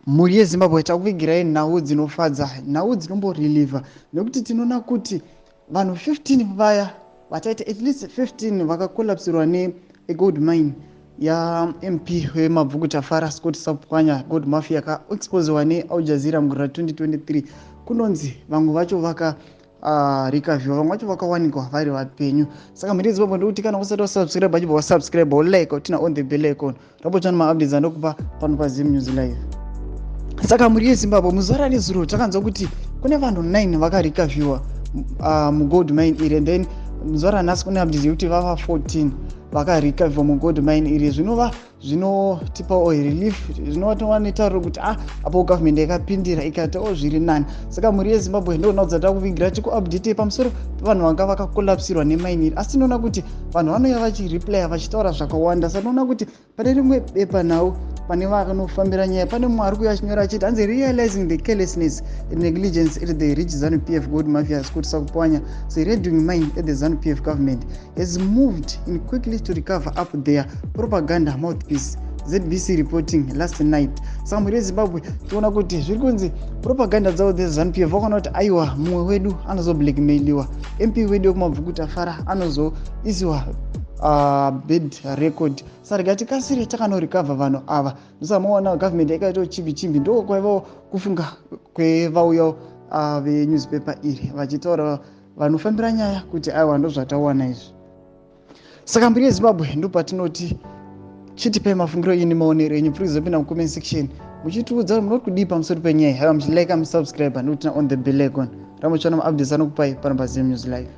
Mhuri yeZimbabwe, takuvigirai nhau dzinofadza, nhau dzinomboreliever, nekuti tinoona kuti vanhu 15 vaya vataita at least 15 vakakolapsirwa negold mine yaMP weMabvuku Tafara, Scott Sakupwanya, gold mafia yakaexposiwa neAl Jazeera mugore ra2023. Kunonzi vamwe vacho vaka recoverwa, vamwe vacho vakawanikwa vari vapenyu. Saka mhuri yeZimbabwe, ndokuti kana usati wasubscribe, achibva wasubscribe, wolike, uturn on the bell icon, rambotsvana maupdates andokupa pano paZim News Live. Saka mhuri yeZimbabwe, muzuva ranezuro takanzwa kuti kune vanhu 9 vakarecoverwa mugold mine iri, and then muzuva ranhasi kune updates yekuti vava 14 vakarecoverwa mugold mine iri, zvinova zvinotipawo relief, zvinova tova netauro kuti ah, apo government yakapindira ikaitawo zviri nani. Saka mhuri yeZimbabwe, ndoona kudzata kuvigira tikuupdate pamusoro pevanhu vanga vakakolapsirwa nemine iri. Asi tinoona kuti vanhu vanouya vachireplya vachitaura zvakawanda. Saka tinoona kuti pane rimwe bepa nhau pane vanofambira nyaya, pane mumwe ari kuuya achinyora achiti hanzi, "Realizing the carelessness and negligence at the rich ZANU PF gold mafia Scott Sakupwanya Redwing mine at the ZANU PF government has moved in quickly to cover up their propaganda mouthpiece, ZBC reporting last night." Saka mhuri yeZimbabwe, tiona kuti zviri kunzi propaganda dzavo dzeZANU PF vakaona kuti aiwa, mumwe wedu anozoblackmailiwa, MP wedu wekuMabvuku Tafara anozoisiwa bad record, saka rega tikasire takanorecover vanhu ava. Ndosamaona government yakaitawo chimbi chimbi. Ndo kwaivawo kufunga kwevauya venewspaper iri vachitaura vanofambira nyaya kuti aiwa, ndo zvatawana izvi. Saka mhuri yeZimbabwe, ndo patinoti chitipai mafungiro enyu nemaonero enyu. Please opinda mucomment section muchitiudza munoti kudii pamusoro penyaya. Haiwa, muchilike, musubscribe, nekuturn on the bell icon, rambotsvana maupdates anokupai pano paZim News Live.